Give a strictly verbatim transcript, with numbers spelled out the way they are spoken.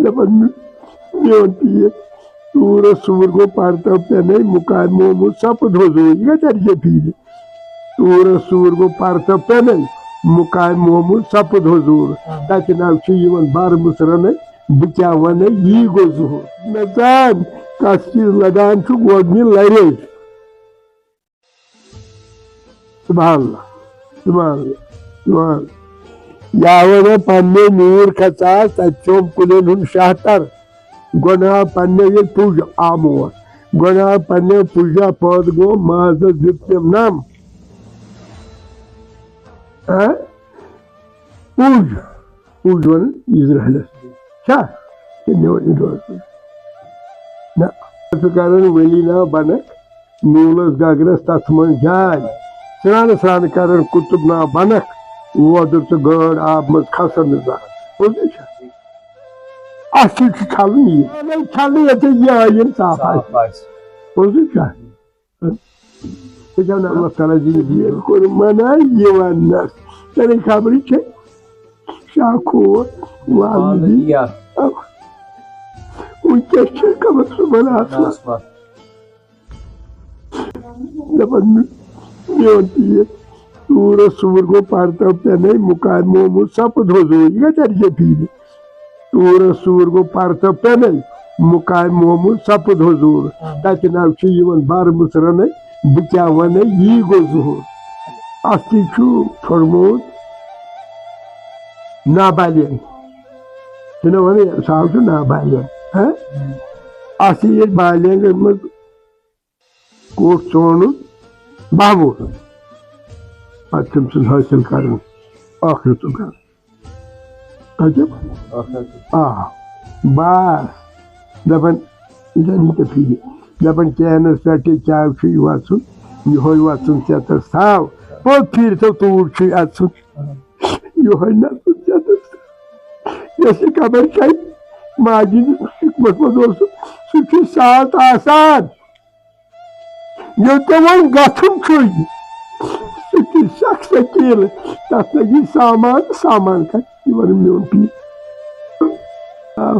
دَپان، میون پیٖر، ژوٗرَس ژوٗر گوٚو پرتو پٮ۪نے، مُکامہِ محمود سَپُد حضوٗر۔ یہِ گٔے ژَتجی پھیٖرِ۔ ژوٗرَس ژوٗر گوٚو پرتو پٮ۪نے، مُکامہِ محمود سَپُد حضوٗر۔ تَتہِ نَو چھِ یِوان بَرمُژرَنَے، بہٕ کیٛاہ وَنَے، یی گوٚو ظُہوٗر۔ مےٚ زان کَس چیٖز لَگان چھُ گۄڈٕنہِ لَرے۔ سبحان اللہ، سبحان اللہ، سبحان اللہ۔ یا وَنان پننیو میوٗر کھژاس، تَتہِ ژوٚم کُلٮ۪ن ہُنٛد شاہ تَر۔ گۄناہ پننیو ییٚلہِ پُج آمُت، گۄناہ پننیو پُجا پٲدٕ گوٚو، مازَس دیُت تٔمۍ نَم۔ ہہ؟ پُج۔ پُج وَنان اِسرائیلَس۔ چھا؟ تٔمۍ وَنہِ دۄد۔ نہ، ژٕ کَرَن ؤلی نا بَنَکھ، نوٗلَس گگرَس تَتھ منٛز جاے۔ سرٛانہٕ سرٛانہٕ کَرَن قطب نا بَنَکھ، وۄدُر تہٕ گٲڈ آب منٛز کھسَن نہٕ زانٛہہ۔ پوٚزُے چھا؟ اَتھ سۭتۍ چھُ چھَلُن یہِ۔ اَوَے چھَلنہٕ ییٚتہِ یہِ ٲییٖن صاف آسہِ۔ صاف آسہِ۔ پوٚزُے چھا؟ ژےٚ چھےٚ نہٕ اللہ تعالیٰ زندگی یَن کوٚر منع یہِ وَننَس۔ ژےٚ نَے خبرٕے چھے۔ شاہ کھووُر، والدی۔ والدی۔ وٕنکیٚس چھِ خبر صُبحن آسان۔ آسان۔ دَپان، میون پیٖر، ژوٗرَس ژوٗر گوٚو پرتو پٮ۪نے، مُکامہِ محمود سَپُد حضوٗر۔ یہِ گٔے ژَتجی پھیٖرِ۔ ژوٗرَس ژوٗر گوٚو پرتو پٮ۪نے، مُکامہِ محمود سَپُد حضوٗر۔ تَتہِ نَو چھِ یِوان بَرمُژرَنَے، بہٕ کیٛاہ وَنَے، یی گوٚو ظُہوٗر۔ اَصلی چھُ پھوٚرمُت نابالغ۔ چھُنہ وَنان، سُہ حظ چھُ نابالغ۔ ہہ؟ اَصلی ییٚلہِ بالغ منٛز کوٚٹ ژونُن بابُر۔ پتہٕ تٔمۍ سُنٛد حٲصِل کرُن ٲخرتُک گرٕ۔ عجب۔ آ، بس۔ دَپان، یہِ چھےٚ نہٕ تہِ فِکرِ۔ دَپان، کینَس پٮ۪ٹھ تہِ کیٛاہ چھُے وَژھُن؟ یِہوٚے وَژھُن ژےٚ تہٕ ساو۔ پوٚت پھِرِ تہٕ توٗرۍ چھُے اَژُن۔ یِہوٚے نَژُن ژےٚ تہٕ ساو۔ یۄس یہِ قبر چھےٚ، ماجہِ ہِنٛدِس حُکمَس منٛز اوس سُہ، سُہ چھُے ساتھ آسان۔ ییٚلہِ تہِ وۄنۍ گژھُن چھُے، سُہ تہِ سخ سکیٖل، تَتھ لَگی سامان، سامان کَتہِ؟ یہِ وَنُن میون پیٖر۔ آ۔